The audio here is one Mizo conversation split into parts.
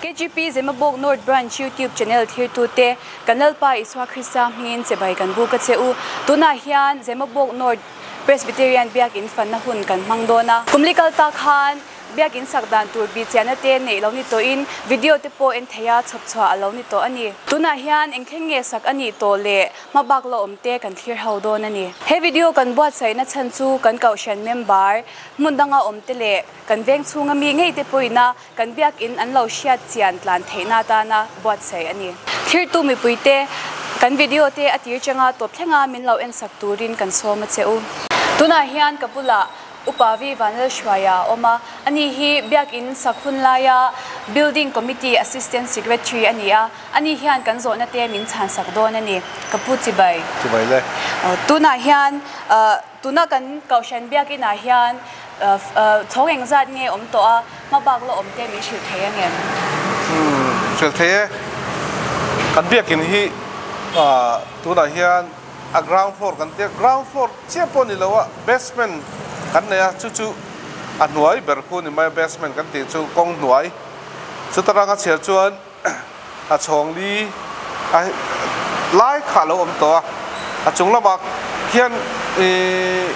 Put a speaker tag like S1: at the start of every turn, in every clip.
S1: KGP Zemabawk North Branch YouTube channel thirtute kan Lalpa Isua Krista hmingin chibai kan buk a che u. Tunah hian Zemabawk North Presbyterian Biakin fanna hun kan hmang dawn a. Kumli kal ta khan Biakin sak dan tur bihchiahna te neih lo ni tawhin video te pawh en theih a chhawp chhuah a lo ni tawh a ni. Tunah hian eng thleng nge sak a nih tawh leh hmabak la awm te kan thlir ho dawn a ni. He video kan buatsaihna chhan chu kan kohhran member hmun danga awm te leh kan veng chhunga mi ngei te pawhin a kan biakin an lo hriat chian tlan theihna atana buatsaih a ni. Thlirtu mipuite kan video te a tir changa tawp thlenga min lo en sak turin kan sawm a che u. Tunah hian ka bulah Upa Vi Vanlalhruaia a awm a, ani hi Biakin sak hun laia Building Committee Assistant Secretary a ni a, ani hian kan zawhna te min chhan sak dawn a ni. Ka pu Chibai.
S2: Chibai le.
S1: Tunah hian tuna kan Kohhran Biakinah hian chhawng engzat nge awm tawh a, hmabak la awm te min hrilh thei ang em?
S2: Hrilh thei e. Kan Biakin hi tunah hian a ground floor kan tia ground floor chiah pawh ni lo a basement kan nei a chu chu a hnuai ber khu ni mai a basement kan tih chu kawng hnuai chuta ranga chhiar chuan a chhawng li a lai kha a lo awm tawh a a chung lamah khian ihh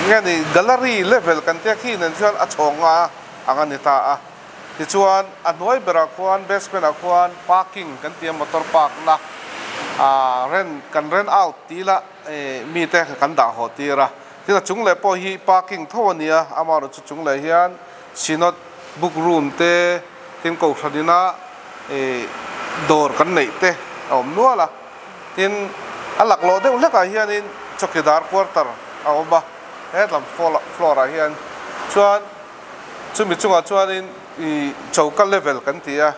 S2: nge ni gallery level kan tia khi nen chuan a chhawng nga ang a ni ta a Tichuan a hnuai berah khuan basement ah khuan parking kan ti a motor park na ah rent kan rent out tih ila eh mite kan dah haw tir a. Tin a chung leh pawh hi parking tho a nia amaherawh chu chung leh hian synod book room te tin kohhran ina eh dawr kan neih te a awm nual a. Tin a laklawh deuh hlekah hianin chawkidar quarter a awm a hetlam floor ah hian chuan. Chumi chungah chuanin ih choka level kan ti a,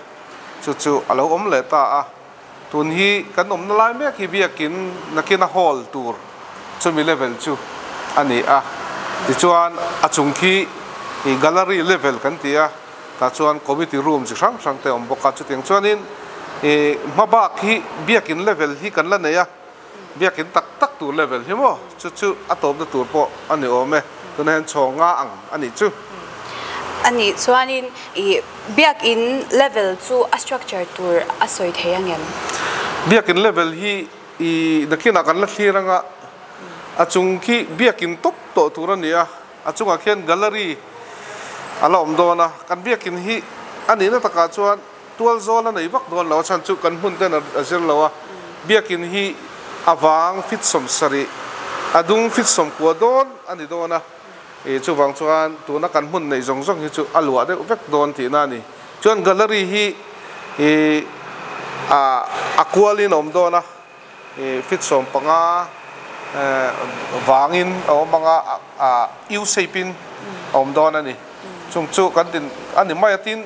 S2: chu chu a lo awm leh ta a. Tun hi kan awmna lai mek hi biakin nakina hall tur chumi level chu a ni a. Tichuan a chung khi ih gallery level kan ti a, tah chuan committee room chi hrang hrang te a awm bawk a. Chutiang chuanin ih hmabak hi biakin level hi kan la nei a. Biakin tak tak tur level hi maw? Chu chu a tawpna tur pawh a ni awm e. Tunah hian chhawng nga ang a nih chu.
S1: A nih chuanin i biakin level chu a structure tur a sawi thei ang em?
S2: Biakin level hi i nakinah kan la thlir anga a chung khi biakin tawp tawh tur a ni a, a chungah khian gallery a la awm dawn a. Kan biakin hi a nihna takah chuan Tual zawl a nei vak dawn lo a chhan chu kan hmun ten a zir lo a, biakin hi a vang fit 70, a dung fit 90 dawn a ni dawn a, ih chuvang chuan tuna kan hmun neih zawng zawng hi chu a luah deuh vek dawn tihna a ni. Chuan gallery hi ih a kualin a awm dawn a, ih fit 15 vangin a awm ang a, a U shape in a awm dawn a ni. Chung chu kan din a ni mai a tin.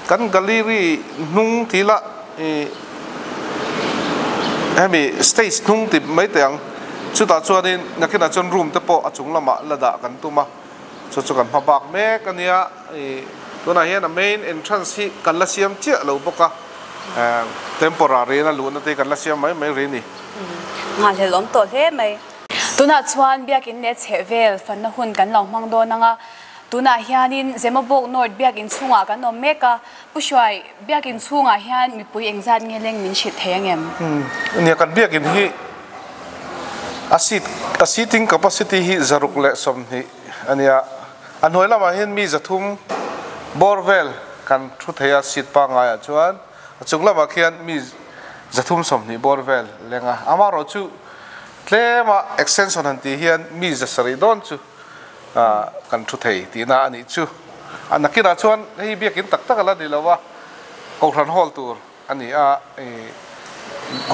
S2: Kan gallery hnung tih lah ih hemi stage hnung tih mai teh ang chutah chuanin nakinah chuan room te pawh a chung lamah la dah kan tum a chu chu kan hma bak mek a nia ih tunah hian a main entrance hi kan la siam chiah lo bawk a eh temporary in a luhna te hi kan la siam mai mai rih a ni.
S1: Nghahhlelh awm tawh hle mai. Tunah chuan biakin leh chhehvel fanna hun kan lo hmang dawn ang a. Tunah hianin Zemabawk North biakin chhungah kan awm mek a, Pu Hruai, biakin chhungah hian mipui engzat nge leng min hrilh thei ang em?
S2: Nia, kan biakin hi a seat, a seating capacity hi 120 a nia. A hnuai lamah hian mi 300 bawr vel kan thu thei a seat pangaiah chuan a chung lamah khian mi 320 bawr vel leng a. Amaherawhchu tlema extension han tih hian mi 700 dawn chu kan thu thei tihna a nih chu. A nakinah chuan hei biakin tak tak a la ni lo a, Kohhran hall tur a ni a,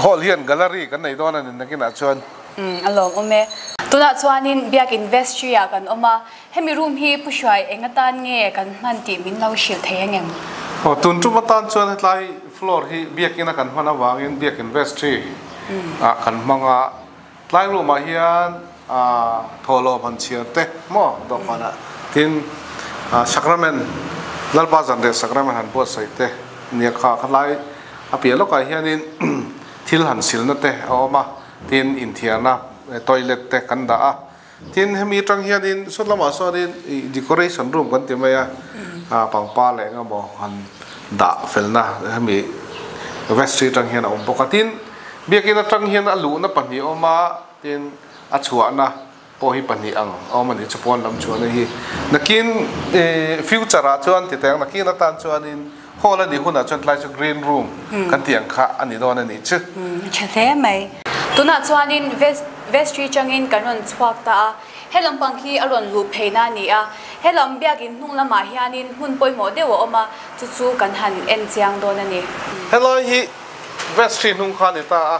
S2: hall hian gallery kan nei dawn a ni nakinah chuan.
S1: A lawmawm e. Tunah chuanin biakin vestry ah kan awm a, hemi room hi Pu Hruai eng atan nge kan hman tih min lo hrilh thei ang em?
S2: Aw, tun tum atan chuan hetlai floor hi biakin a kan hman avangin biakin vestry ah kan hmang a, Tlai room ah hian thawhlawm han chhiar te maw dawhkanah tin sacrament Lalpa zanriah sacrament han buatsaih te nia kha khalai a piah lawkah hianin thil han silna te a awm a tin inthiarna toilet te kan dah a tin hemi atang hianin saw lamah sawnin decoration room kan ti mai a pangpar leh engemaw han. dah felna hemi vestry atang hian a awm bawk a tin biakin atang hian a luhna pahnih a awm a tin a chhuahna pawh hi pahnih ang a awm a ni chu pawn lam chhuahna hi nakin eh future ah chuan ti teng nakin atan chuanin hall a nih hunah chuan tlai chu green room kan tih ang kha a ni dawn a nih chu.
S1: Tha hle mai. Tunah chuanin vestry changin kan rawn chhuak ta a. He lampang hi a rawn luh pheina a ni a, he lam biakin hnung lamah hianin hmun pawimawh deuh a awm a, chu chu kan han en chiang dawn a ni.
S2: Helai hi vestry hnung kha a ni ta a,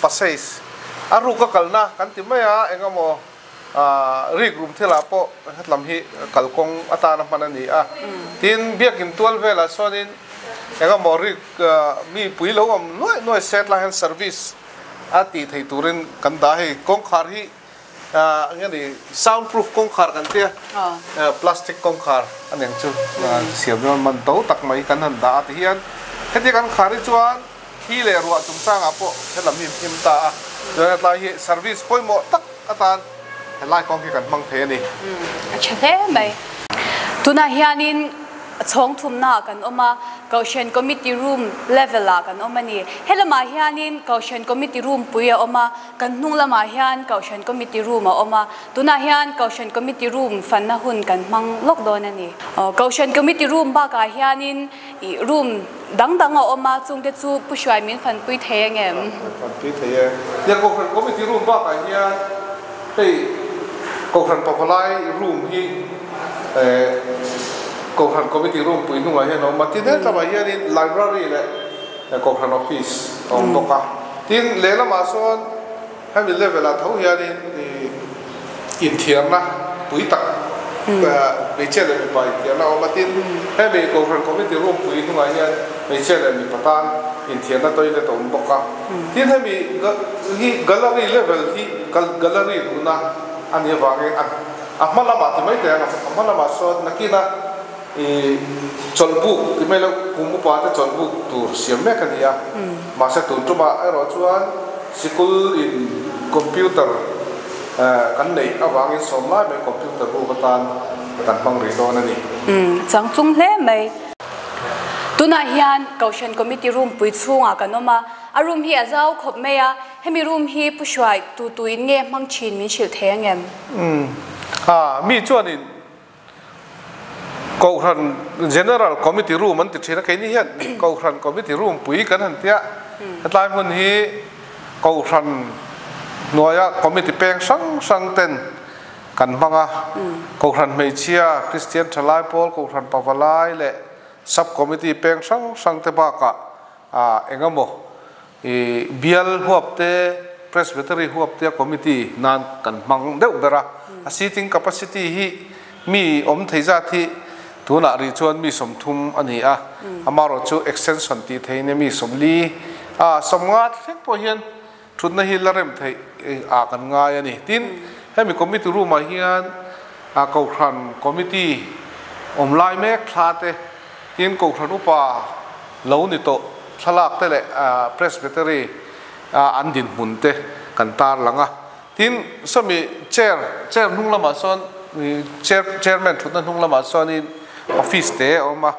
S2: passage a ruk a kalna kan ti mai a, eng emaw rik rum thilah pawh hetlam hi kalkawng atana hman a ni a, tin biakin tual velah chuanin eng emaw rik mi pui lo awm nuaih nuaih se tlai hian service a tih theih turin kan dah a, hei kawngkhar hi Nge ni sound proof kawngkhar kan tia plastic kawngkhar a neng chu siam dawn man to tak mai kan han dah a ti hian heti kan khar hi chuan thli leh ruah chungchangah pawh helam hi him ta a chuan hetlai hi service pawimawh tak atan helai kawng hi kan hmang thei a ni.
S1: A tha hle mai. Tunah hianin Chhawng thumnaah kan awm a, Kohhran Committee Room level-ah kan awm a ni. He lamah hianin Kohhran Committee Room pui a awm a, kan hnung lamah hian Kohhran Committee Room a awm a. Tunah hian Kohhran Committee Room fanna hun kan hmang lawk dawn a ni. Kohhran Committee Room bakah hianin ih room dang dang a awm a, chungte chu Pu Hruai min fanpui thei ang em?
S2: Fanpui thei e. Nia Kohhran Committee Room bakah hian hei Kohhran Pavalai Room hi Kohhran Committee room pui hnungah hian a awm a, tin hetlama hianin Library leh Kohhran Office a awm bawk a. Tin, lehlamah sawn hemi level ah tho hianin inthiarna pui tak hmeichhia leh mipa inthiarna a awm a, tin hemi Kohhran Committee room pui hnungah hian hmeichhia leh mipa tan inthiarna toilet a awm bawk a. Tin, hemi hi gallery level hi gallery luhna a nih avangin a. A hma lamah ti mai teh ang, a hma lamah sawn nakina i chawlhbuk ti mai loh kum upa te chawlhbuk tur siam mek a ni a, mahse tun tumah erawh chuan sikul in computer kan neih avangin sawm lai mai computer room atan kan hmang rih dawn a ni.
S1: Chang chung hle mai. Tunah hian Kohhran Committee room pui chhungah kan awm a, a room hi a zau khawp mai a, hemi room hi Pu Hruai tu tuin nge hmang thin min hrilh thei ang em?
S2: Umm ha mi chuanin Kohhran General Committee Room an ti thin a, keini hian Kohhran Committee Room pui kan han tia, hetlai hmun hi Kohhran hnuaia Committee peng hrang hrang ten kan hmang a, Kohhran hmeichhia, Kristian thalai pawl, Kohhran pavalai leh Sub Committee peng hrang hrang te bakah engemaw I bial huap te, Presbytery huap te a committee nan kan hmang deuh ber a. A seating capacity hi mi awm thei zat hi tunah rih chuan mi 30 a ni a. Amaherawh chu extension tih thei nia mi 40 a 50 thleng pawh hian thutna hi la rem theih ah kan ngai a ni. Tin, hemi committee room ah hian Kohhran committee awm lai mek thla te, tin Kohhran upa lo ni tawh thlalak te leh Presbytery a an dinhmun te kan tar lang a. Tin, sawmi chair, chair hnung lamah sawn chair, chairman thutna hnung lamah sawnin office te a awm a.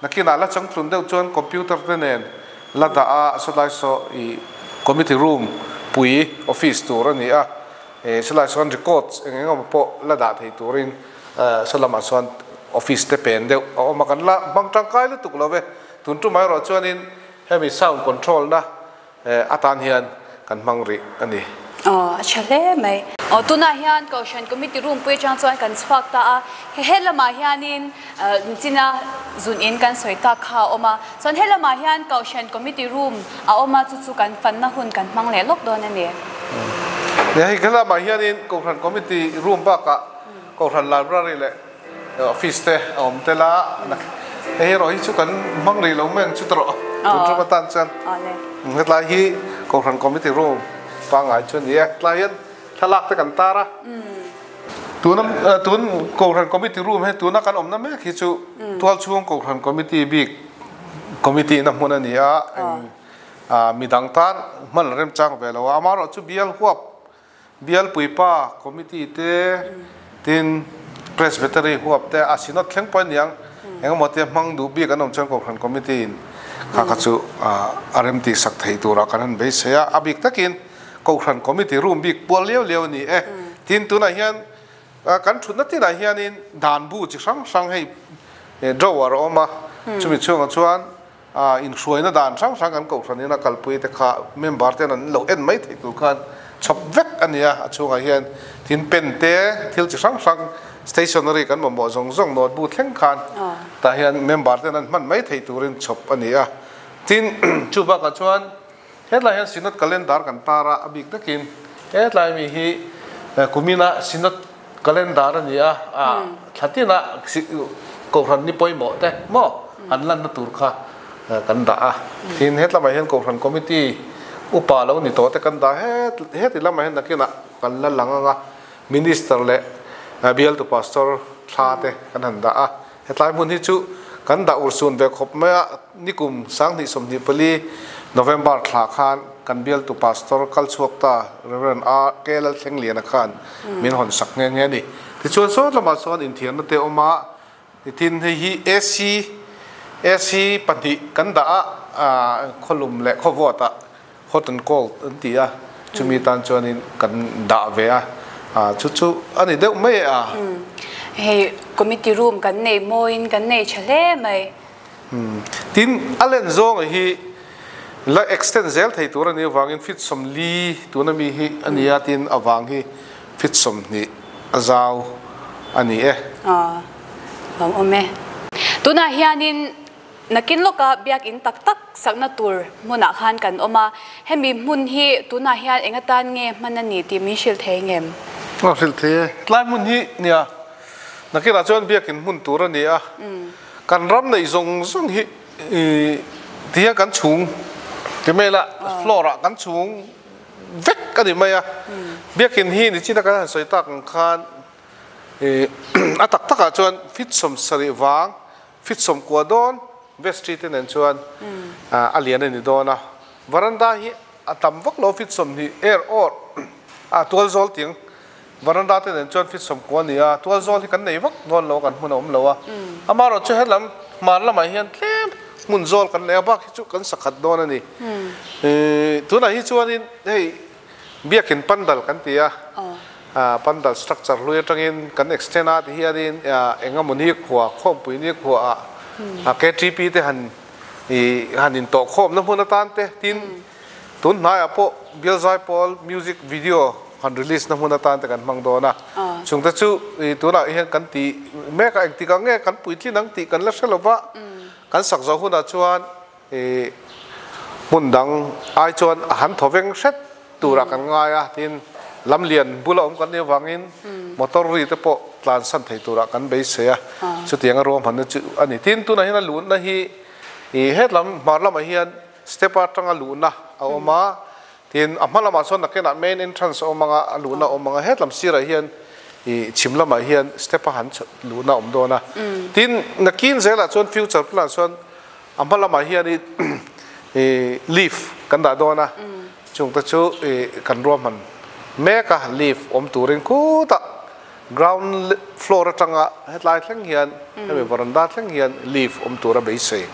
S2: Nakinah la changtlun deuh chuan computer te nen la dah a, sawtlai saw i committee room pui office tur a ni a. Sawtlai sawn records eng eng emaw pawh la dah thei turin saw lamah sawn office te pen deuh a awm a, kan la hmang tangkai lutuk lo ve. Tun tumah erawh chuanin hemi sound control na atan hian kan hmang rih a ni.
S1: Aw, a tha hle mai. Aw, tunah hian Kohhran Committee room pui atang chuan kan chhuak ta a, he he lamah hianin China zun in kan sawi tak kha a awm a, chuan he lamah hian Kohhran Committee room a awm a, chu chu kan fanna hun kan hmang leh lawk dawn a ni.
S2: Nia, hei he lamah hianin Kohhran Committee room bakah Kohhran Library leh Office te a awm tel a, hei erawh hi chu kan hmang rih lo mai ang chu tawh tun tum atan chuan hetlai hi Kohhran Committee room pangngai chu a ni e, hetlai hian thlalak te kan tar a, tuna tun Kohhran Committee room hi tuna kan awmna mek hi chu tualchhung Kohhran Committee bik Committee na hmun a ni a, midang tan hman remchang ve lo a, amaherawhchu bial huap Bialpuipa Committee te, tin Presbytery huap te a Synod thleng pawh a niang. Engemaw tia hmang duh bik an awm chuan Kohhran Committee in kha kha chu a rem tih sak thei turah kan han beisei a. A bik takin Kohhran Committee room bik pual liau liau a ni e. Tin, tunah hian kan thutna tinah hianin dan bu chi hrang hrang hei drawer a awm a, chumi chhungah chuan Inhruaina dan hrang hrang kan kohhran in a kalpui te kha member ten an lo en mai theih tur khan chhawp vek a ni a, a chhungah hian tin pen te thil chi hrang hrang stationery kan mamawh zawng zawng notebook thleng khan tah hian member ten an hman mai theih turin chhawp a ni a. Tin, chu bakah chuan hetlai hian Synod Calendar kan tar a, a bik takin hetlai mi hi kumina Synod Calendar a ni a, thla tina Kohhran ni pawimawh te maw an lanna tur kha kan dah a. Tin, hetlamah hian Kohhran Committee upa lo ni tawh te kan dah het, heti lamah hian nakinah kan la lang ang a, Minister leh bialtu Pastor thla te kan han dah a. Hetlai hmun hi chu kan dah urhsun ve khawp mai a, nikum 2024 November thla khan kan bialtu Pastor kal chhuak ta Rev. RK Lalthlengliana khan min hawn sak nghe nghe a ni. Tichuan sawn lamah chuan inthiarna te a awm a, tin hei hi AC AC pahnih kan dah a, khawlum leh khawvawt ah hot and cold an ti a, chumi tan chuanin kan dah ve a, chu chu a ni deuh mai a.
S1: Hei committee room kan nei mawiin kan nei tha hle mai.
S2: Tin, a len zawng hi la extend zel thei tur a nih avangin feet 40 tuna mi hi a ni a, tin a vang hi feet 20 a zau a ni e.
S1: Aw, lawmawm e. Tunah hianin Nakin lawka biakinn tak tak sakna tur hmunah khan kan awm a, hemi hmun hi tunah hian eng atan nge hman a ni tih min hrilh thei ngem?
S2: A hrilh thei e. Tlai hmun hi nia, nakinah chuan biakinn hmun tur a ni a, kan ram neih zawng zawng hi ti hian kan chhung ti mai ila floor ah kan chhung vek a ni mai a, biakinn hi nichina kan han sawi tak ang khan a tak takah chuan feet 70 vang Fit 90 dawn vestry te nen chuan a lian a ni dawn a, varanda hi a tam vak lo fit 20 er awr a tual zawl ting varanda te nen chuan fit 90 a ni a, tual zawl hi kan nei vak dawn lo kan hmun a awm lo a, amaherawh chu helam hmar lamah hian tlem hmun zawl kan nei a bak hi chu kan sakhat dawn a ni. Tunah hi chuanin hei Biakin pandal kan ti a, pandal structure hlui atangin kan extend a ti hianin eng emaw ni khua, khawmpui ni khua ah KTP te han han intawh khawmna hmun atan te tin tun hnaiah pawh Bialzai Pawl music video han release na hmun atan te kan hmang dawn a, chungte chu tunah hian kan ti mek a, engtikah nge kan puitlin ang tih kan la hre lova, kan sak zawh hunah chuan I hmun dang ai chuan a han thaw veng hret turah kan ngai a, tin lam lian bula awm kan nih avangin motor ri te pawh tlansan thei turah kan beisei a, chutiang a ruahmanna chu a ni. Tin, tunah hian a luhna hi i hetlam hmar lamah hian step atanga luhna a awm a, tin a hma lamah chuan nakinah main entrance a awm ang a, a luhna a awm ang a, hetlam sirah hian i chhim lamah hian step a han luhna a awm dawn a. Tin, nakin zelah chuan future plan chuan A hma lamah hian i leaf kan dah dawn a, chungte chu i kan ruahman mek a, leaf awm turin khutah ground floor atanga hetlai thleng hian hemi veranda thleng hian leaf awm tura beisei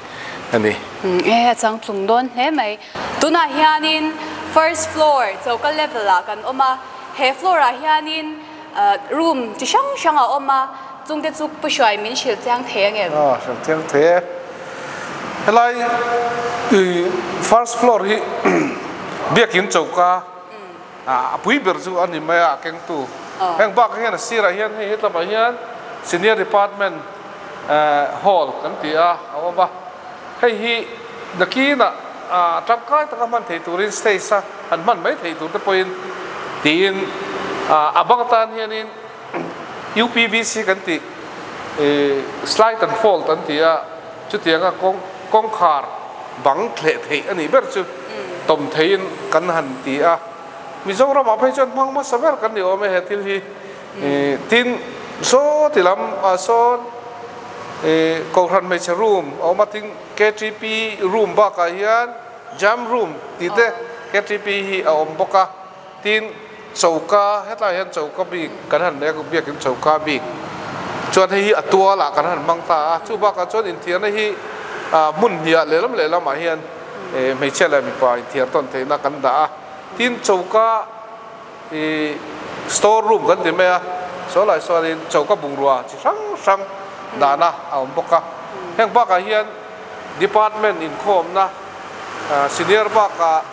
S2: a ni.
S1: E a changtlung dawn hle mai. Tunah hianin first floor choka level ah kan awm a, he floor ah hianin room chi hrang hrang a awm a, Chungte chu Pu Hruai min hrilh chiang thei ang em?
S2: Aw, hrilh chiang thei e. Helai first floor hi biakin choka a pui ber chu a ni mai a, a kengtu. Heng bakah hian a sirah hian hei hetlamah hian senior department hall kan ti a, a awm a. Hei hi nakinah tangkai taka hman thei turin stage a han hman mai thei tur te pawhin tiin a bang atan hianin UPVC kan tih slide and fold an ti a, chutianga kawng kawngkhar bang thleh theih a nih ber chu tawm theiin kan han ti a. Mizoramah phei chuan hmang hmasa ber kan ni awm e he thil hi. Tin, saw ti lam ah sawn Kohhran hmeichhe room a awm a, tin KTP room bakah hian jam room tih te KTP hi a awm bawk a. Tin, choka, hetlai hian choka bik kan han nei a, biakin choka bik. Chuan hei hi a tualah kan han hmang ta a, chu bakah chuan inthiarna hi hmun hniah lehlam lehlamah hian hmeichhia leh mipa inthiar tawn theihna kan dah a. Tin, choka ih store room kan ti mai a, saw lai chuanin choka bungrua chi hrang hrang dahna a awm bawk a. Heng bakah hian department inkhawmna senior bakah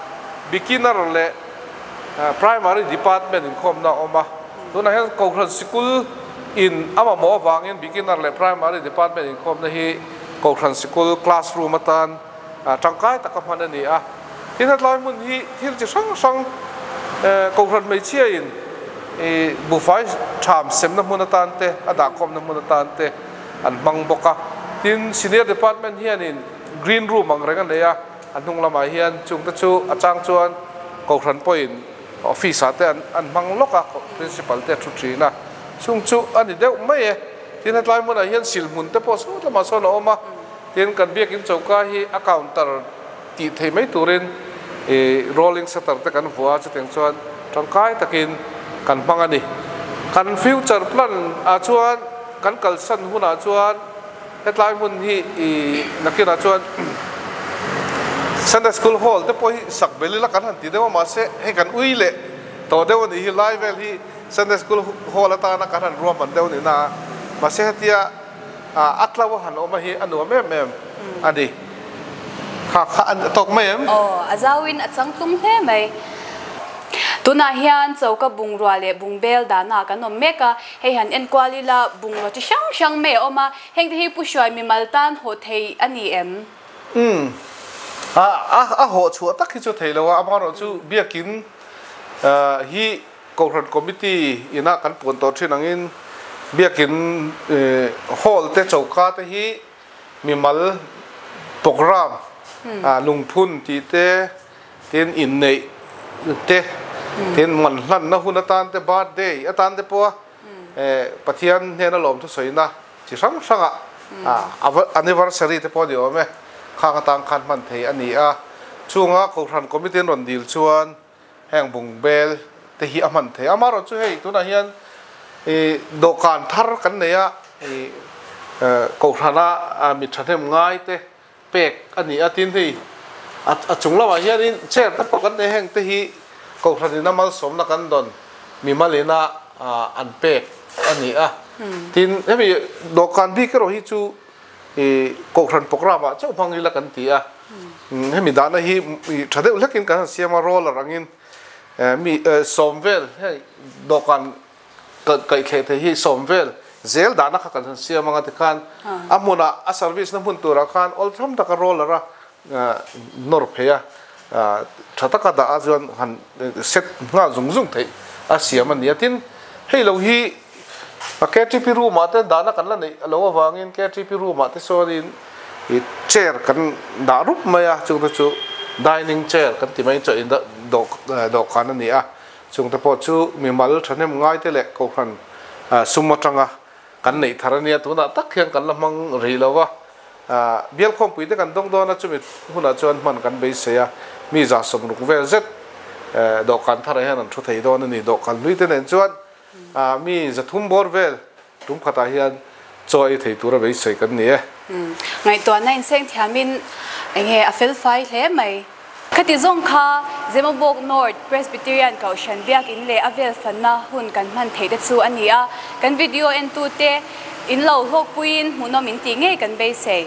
S2: beginner leh primary department inkhawmna a awm a. Tunah hian Kohhran Sikul in a mamawh avangin beginner leh primary department inkhawmna hi Kohhran Sikul classroom atan tangkai taka hman a ni a. Tin, hetlai hmun hi thil chi hrang hrang Kohhran hmeichhia in buhfai tham semna hmun atan te, a dahkhawmna hmun atan te an hmang bawk a. Tin, senior department hianin green room ang reng a nei a, a hnung lamah hian chungte chu a chang chuan Kohhran pawhin Office ah te an hmang lawk a, Principal te a thu thin a, chung chu a ni deuh mai e. Tin, hetlai hmunah hian silhmun te pawh sawt lamah sawn a awm a, tin kan biakin choka hi a counter tih thei mai turin ih rolling shutter te kan vuah a, chutiang chuan tangkai takin kan hmang a ni. Kan future plan ah chuan kan kalsan hunah chuan Hetlai hmun hi i nakinah chuan Sunday School Hall te pawh hi sak bel ila kan han ti deuh a, mahse hei kan ui leh tawh deuh a nih hi, lai vel hi Sunday School Hall atana kan han ruahman deuh a ni na a, mahse hetia a tlo a han awm a hi a nuam em em a ni. Kha kha a tawk mai em?
S1: Aw, a zauin a changtlung hle mai. Tunah hian choka bungrua leh bungbel dahna kan awm mek a, hei han enkual ila bungrua chi hrang hrang mai a awm a, hengte hi Pu Hruai mimal tan haw thei a ni em?
S2: Umm, a a haw chhuah tak hi chu thei lo a, amaherawhchu biakin hi Kohhran Committee ina kan puan tawh thin angin biakin hall te choka te hi mimal program lungphun tih te, Tin inneih te, tin man hlanna hun atan te, birthday atan te pawha Pathian hnena lawmthu sawina chi hrang hrangah anniversary te pawh a ni awm e, khang atang khan hman thei a ni a. Chunga Kohhran Committee an rawn dil chuan heng bungbel te hi a hman thei a. Amaherawhchu hei tunah hian dawhkan thar kan nei a, Kohhrana mi thahnem ngai te pek a ni a, tin hei a chung lamah hianin chair te pawh kan nei heng te hi Kohhran ina malsawmna kan dawn mimal ina an pek a ni a, tin hemi dawhkan bik erawh hi chu ih Kohhran programme ah chauh hmang ila kan ti a, hemi dahna hi tha deuh hlekin kan han siam a roller angin mi sawm vel hei dawhkan Kaihtheh thei hi sawm vel zel dahna kha kan han siam anga tikhan a hmunah a service na hmun turah khan awlsam taka roller a nawr phei a, tha taka dah a chuan han set nghal zung zung theih a siam a ni a. Tin, hei lo hi KTP room ah te dahna kan la neih lo avangin KTP room ah te chuanin chair kan dah rup mai a, chungte chu dining chair kan ti mai chuan dawhkan a ni a. Chungte pawh chu mimal thahnem ngaite leh Kohhran sum atanga kan neih thar a nia, tunah tak hian kan la hmang rih lo va. Bial khawmpuite kan dawng dawn a, chumi hunah chuan hman kan beisei a, mi 160 vel zet dawhkan tharah hian an thu thei dawn a ni. Dawhkan hluite nen chuan mi 300 bawr vel tum khatah hian chaw ei thei tura beisei kan ni e.
S1: Ngaihtuahna inseng thiamin enge a felfai hle mai. Khati zawng kha Zemabawk North Presbyterian Kohhran Biakin leh a vel fanna hun kan hman theih te chu a ni a, kan video entute in lo hlawkpuiin hmuhnawm in tih ngei kan beisei.